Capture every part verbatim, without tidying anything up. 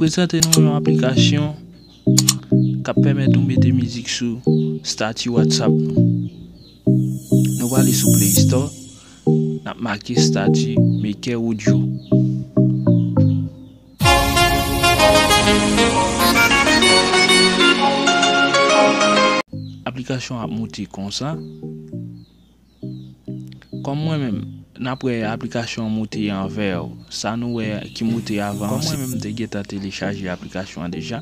Prezante nou yon aplikasyon k ap pèmèt nou mete mizik sou estati WhatsApp nou. Nou prale sou Play Store, n ap make Estati Maker Audio. Aplikasyon ap moute konsa. Kòm mwen menm, n ap wè aplikasyon an moute an vè, sa nou wè ki moute avan an, se mwen menm m te gentan telechaje aplikasyon an deja.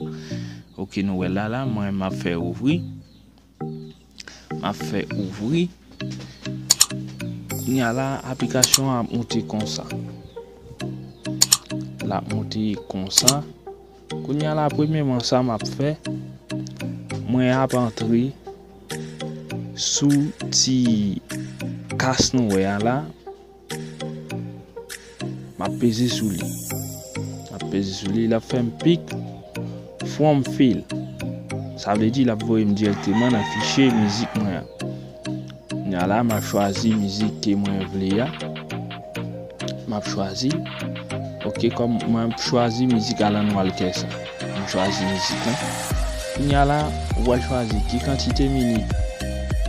Ok, nou wè la, la, mwen menm m ap fè ouvri. M ap fè ouvri. Kounye a la, aplikasyon an ap moute konsa. L ap moute konsa. Kounye a la, premyèman, sa m ap fè, mwen ap antre sou ti kas nou wè a la. M ap peze sou li. M ap peze sou li, l ap fè m pick from file. Sa vle di l ap voye m dirèkteman nan fichye mizik mwen an. Kounye a la, m ap chwazi mizik ke mwen vle a. M ap chwazi. Ok, kòm mwen ap chwazi mizik Alan Walker sa. M chwazi mizik lan. Kounye a la, ou pral chwazi ki kantite minit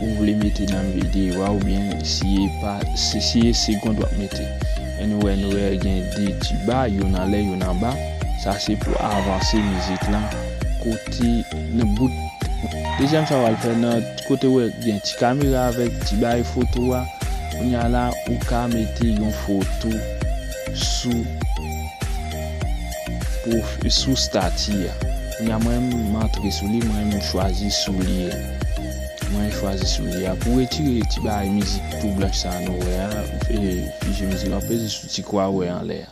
ou vle mete nan videyo a, oubyen si e pa, si, si e segond w ap mete. Anyway, nou wè gen de ti ba, youn anlè, youn anba. Sa se pou avanse mizik lan kote nan bout. Dezyèm sa w al fè nan kote w wè gen ti kamera avèk ti bagay foto a. Kounye a la, ou ka mete yon foto sou pwof-, sou estati a. Kounye a mwen, m antre sou li, mwen, m chwazi soulye. Mwen chwazi soulye a. Pou retire ti bagay mizik tou blanch sa nou wè a, e, fichye mizik, w ap peze sou ti kwa w wè anlè a.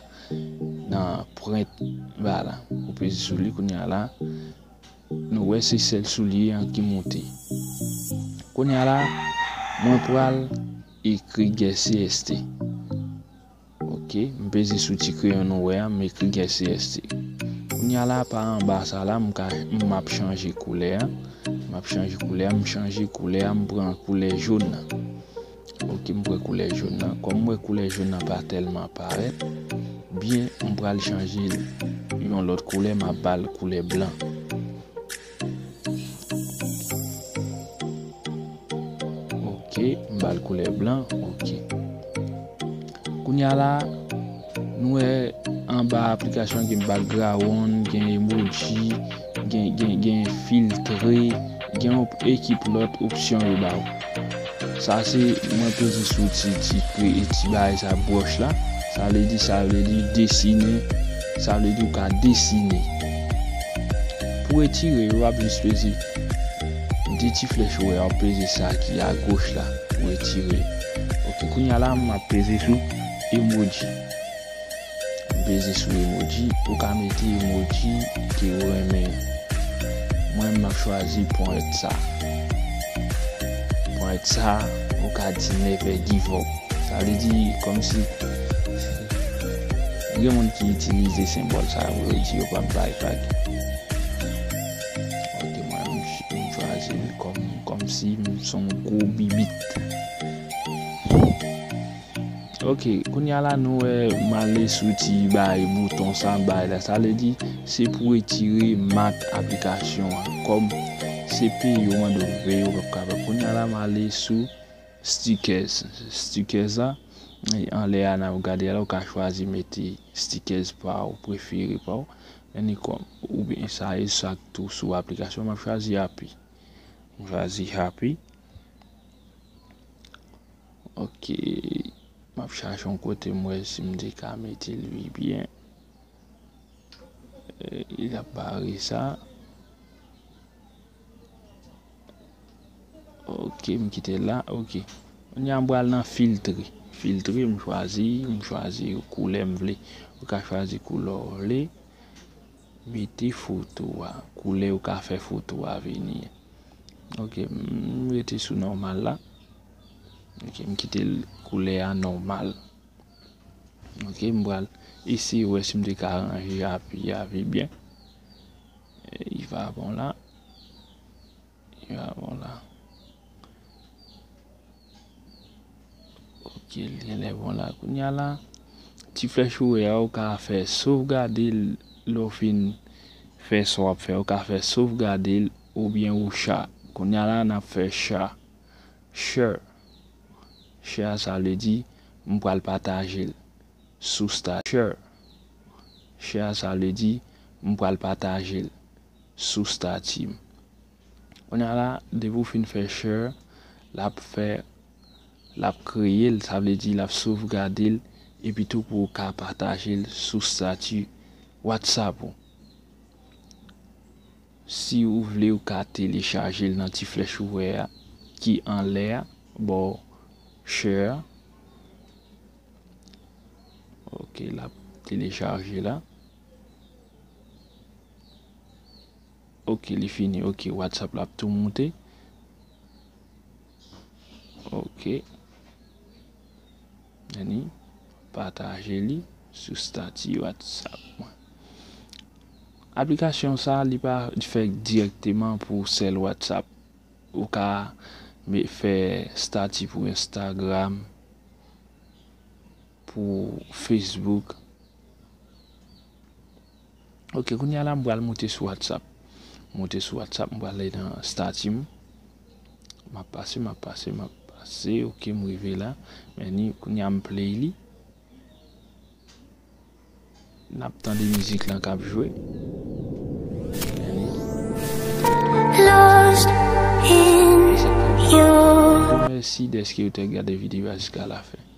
Nan pwent ba la. Ou peze sou li kounye a la. Nou wè se sèl soulye an ki moute. Kounye a la, mwen pral ekri Guessy Estee. Ok, m peze sou ti kreyon nou wè a, m ekri Guessy Estee. Kounye a la, pa anba sa la, m ka, m ap chanje koulè a. M ap chanje koulè a, m chanje koulè a, m pran koulè jòn nan. Ok, m pran koulè jòn nan. Kòm m wè koulè jòn nan pa tèlman parèt byen, m pral chanje l yon lòt koulè, m ap ba l koulè blan. Ok, m ba l koulè blan, ok. Kounye a la, nou wè anba aplikasyon gen background, gen emoji, gen, gen, gen filtre, gen yon ekip lòt opsyon yo ba w. Sa se mwen peze sou ti, ti kre-, ti bagay sa, brush la. Sa vle di, sa vle di desine. Sa vle di ou ka desine. Pou retire yo, w ap jis peze de ti flèch ou wè a, w peze sa ki agoch la pou retire. Ok, kounye a la, m ap peze sou emoji. M peze sou emoji, ou ka mete emoji ke ou renmen. Mwen, m ap chwazi ponyèt sa. Ponyèt sa, ou ka di never give up. Sa vle di, kòmsi, gen moun ki itilize senbòl sa pou yo di yo p ap bay vag. Ok, mwen, m ch-, m chwazi l kòm, kòmsi m se yon gwo bibit. Ok, kounye a la, nou wè, m ale sou ti bay bouton sa, bay la. Sa vle di, se pou retire mak aplikasyon an. Kòm se peye yo mande w peye, ou p ap kapab. Kounye a la, m ale sou stickers. Stickers la, e, anlè a, n ap gade a la, ou ka chwazi mete stickers pa w, prefere pa w. Anyway, oubyen sa e sa k tou sou aplikasyon, m ap chwazi happy. M chwazi happy. Ok. M ap chache yon kote m wè si m te ka mete l pi byen. E, li ap bare sa. Ok, m kite l la. Ok. Kounye a m pral nan filtre. Filtre, m chwazi, m chwazi koulè m vle. Ou ka chwazi koulè w vle. Mete foto a. Koulè ou ka fè foto a vini. Ok, m rete sou nòmal la. Ok, m kite l koulè a nòmal. Ok, m pral eseye wè si m te ka ranje api a pi byen. E, li pa bon la. Li pa bon la. Ok, li genlè bon la. Kounye a la, ti flèch ou wè a, ou ka fè sovgade l lè w fin fè sa w ap fè. Ou ka fè sovgade l oubyen ou cha. Kounye a la, n ap fè cha. Share. Share sa vle di m pral pataje l sou stati. Share. Share sa vle di m pral pataje l sou stati m. Kounye a la, depi w fin fè share, l ap fè, l ap kreye l, sa vle di l ap sovgade l, epi tou pou w ka pataje l sou stati WhatsApp ou. Si ou vle, ou ka telechaje l nan ti flèch ou wè a ki anlè a, bò share a. Ok, l ap telechaje la. Ok, li fini. Ok, WhatsApp la ap tou moute. Ok. Anni pataje li sou stati WhatsApp mwen. Aplikasyon sa, li pa fèt dirèkteman pou sèl WhatsApp. Ou ka me-, fè stati pou Instagram, pou Facebook. Ok, kounye a la, m pral moute sou WhatsApp. Moute sou WhatsApp, m pral ale nan stati m. M ap pase, m ap pase, m ap pase. Ok, m rive la. Men ni, kounye a m play li. N ap tande mizik lan k ap jwe. Lost in you. Mèsi dèske ou te gade videyo a jiska lafen.